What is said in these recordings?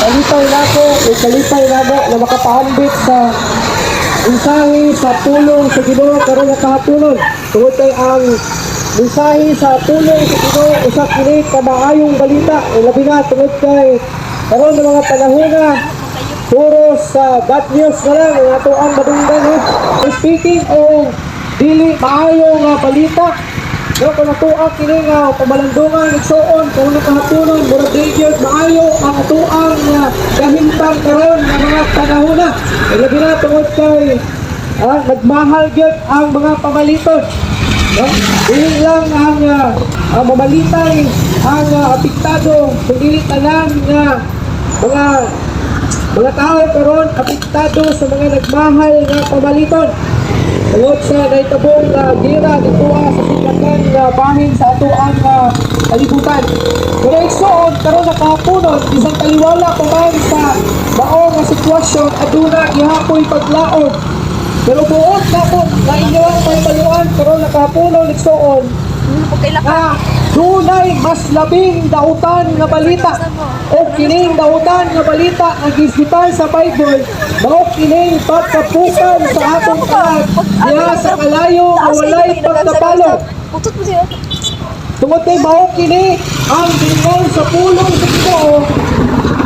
Kalipay nako o kalipay namo na makapaambit sa mensahe sa pulong sa Ginoo karon nga kahaponon. Tungod kay ang mensahe sa pulong sa Ginoo usa kini ka maayong balita, o labi na tungod kay karon nga mga panahona, puro sa bad news na lang ang ato ang madunggan, no? Speaking of dili maayo nga balita, no, kung atoa kini nga pamalandungan, igsuon, kung nakahaponon, murag dili gyud maayo ang atoang nga kahimtang karon nga mga panahona. Eh, labi na tungod kay nagmahal gyud ang mga pamaliton. No? Dili lang ang mamalitay ang apektado, kundi tanan nga mga tao karon apektado sa mga nagmahal nga pamaliton. Tungod sa nahitabong gira ditoa sa sidlakan nga bahin sa atoang kalibutan. Pero igsuon, karon na kahaponon, bisan taliwala pa man sa mao nga sitwasyon, aduna gihapoy paglaom. Pero buot nako nga inyo ang pahibaluan karon na kahaponon, igsuon, na dunay mas labing dautan nga balita, o kining dautan nga balita nga gihisgutan sa Bible mao kining pagkapukan sa atong kalag diha sa kalayo nga walay pagkapalo. Putot mo siya. Tungod kay mao kini ang giingon sa pulong sa Ginoo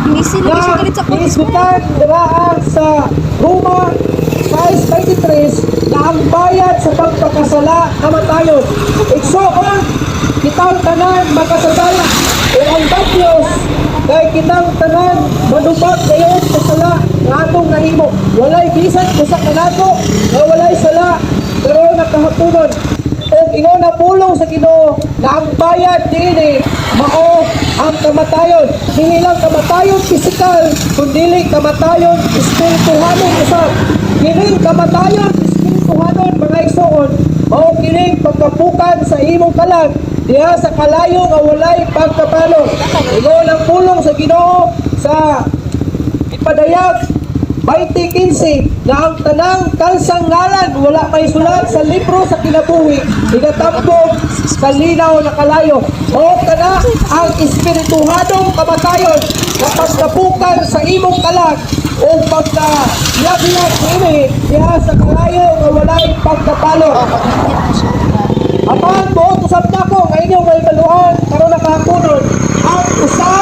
Hindi sila na siya galit sa putos mo. gihisgutan dira sa Roma 5:23 na ang bayad sa pagpakasala, kamatayon. Igsoon, kitang tanan makasasala. O ang bad news, kay kitang tanan manubag gayon sa sala nga atong nahimo. Walay bisan usa kanato nga walay sala pero nakahaponon. Og ingon na pulong sa Ginoo na ang bayad niini mao ang kamatayon. Dili lang kamatayon pisikal, kundi kamatayon espirituhanon usab. Kining kamatayon espirituhanon, mga igsoon, mao kining pagkapukan sa imong kalag diha sa kalayo nga walay pagkapalo. Ingon ang pulong sa Ginoo sa Ipadayag 20:15 na ang tanang kalsang ngalan wala may sulat sa libro sa kinabuhi igatambok sa linaw na kalayo. O kana ang espirituhanong kamatayon na pagkapukan sa imong kalag o pagka laglag niini diha sa kalayo nga walay pagkapalo. Apan buot usab nako nga inyong mahibaluan karon na kahaponon ang usa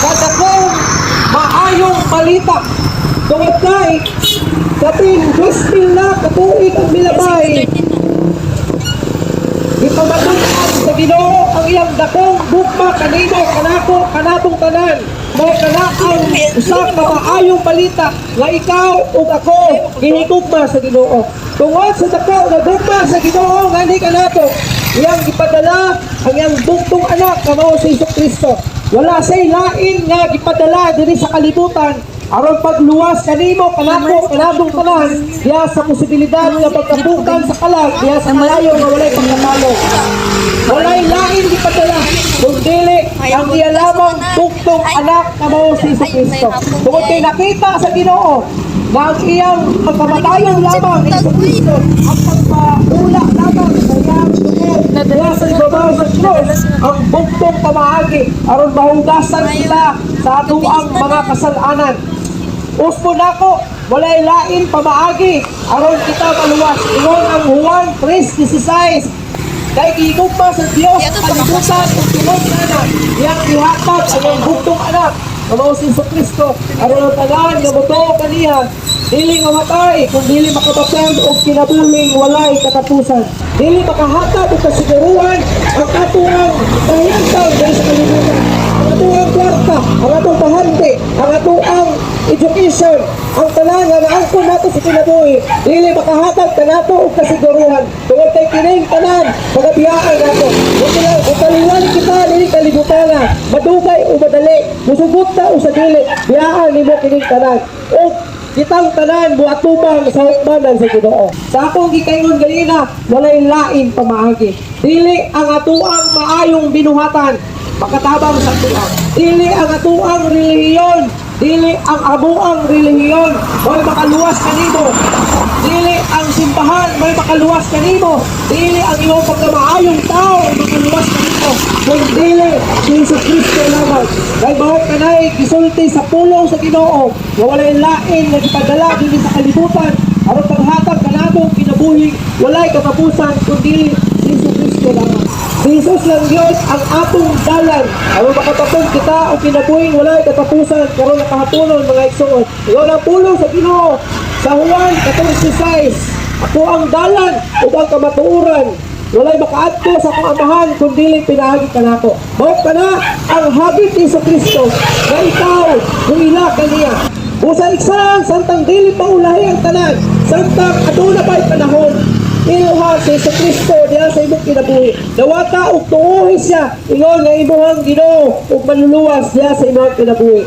ka dakong maayong balita. Tungod kay kapin 2,000 na katuig ang milabay, gipamatud-an sa Ginoo ang iyang dakong gugma kanimo, kanako, kanatong tanan. Mao kana ang usa ka maayong balita nga ikaw ug ako gihigugma sa Ginoo. Tungod sa dako nga gugma sa Ginoo ngani kanato, iyang gipadala ang iyang bugtong anak nga mao si Hesus Kristo. Wala say lain nga gipadala diri sa kalibutan aron pagluwas kanimo, kanako, kanatong tanan diha sa posibilidad nga pagkapukan sa kalag diha sa kalayo nga walay pagkatalo. Walay lain gipadala kundi ang iya lamang bugtong anak nga mao si Hesus Kristo. Tungod kay nakita sa Ginoo na ang iyang pagkamatayon lamang ni Hesus Kristo, ang pagpaula lamang sa iyang dugo diha sa ibabaw sa krus, ang bugtong pamaagi aron mahugasan kita sa atoang mga kasalanan. Usbon nako, walay lain pamaagi aron kita maluwas. Ingon ang Juan 3:16, kay gihigugma sa Dios ang kalibutan ug tungod kana iyang gihatag ang iyang bugtong anak nga mao si Hesus Kristo aron ang tanan nga motuo kaniya dili mamatay kung dili makabaton og kinabuhing walay katapusan. Dili makahatag og kasiguruhan ang atoang kahimtang diri sa kalibutan, ang atoang kwarta, ang atong bahandi, ang atoang education, ang tanan nga naangkon nato sa kinabuhi, dili makahatag kanato og kasiguruhan tungod kay kining tanan pagabiyaan nato. Kung taliwali kita dili kalibutan, madugay o madali, musugot ta o sa dili, biyaan nimo kining tanan. O kitang tanan muatubang sa hukmanan sa Ginoo. Sa akong gikaingon ganina, walay lain pamaagi. Dili ang atoang maayong binuhatan makatabang sa atoang. Dili ang atoang relihiyon, dili ang amoang relihiyon mo'y makaluwas kanimo. Dili ang simbahan mo'y makaluwas kanimo. Dili ang imong pagkamaayong tao makaluwas kanimo. Kung dili si Hesus Kristo lamang. Kay mao kanay gisulti sa pulong sa Ginoo nga walay lain nga gipadala dinhi sa kalibutan aron panghatag kanatong kinabuhi walay katapusan kundi si Hesus Kristo lamang. Si Jesus lang gyud ang atong dalan aron makatapon kita og kinabuhing walay katapusan karon nakahaponon, mga igsoon. Ingon ang pulong sa Ginoo sa Juan 14:6, "Ako ang dalan ug ang kamatuoran. Walay makaadto sa akong Amahan kung dili pinaagi kanako." Mao kana ang hagit ni Hesus Kristo nga ikaw muila kaniya. Busa iksan samtang dili pa ulahi ang tanan, samtang aduna pa'y panahon, ilha si Hesus Kristo diha sa imong kinabuhi. Dawata og tuohi siya ingon nga imong Ginoo ug Manluluwas diha sa imong kinabuhi.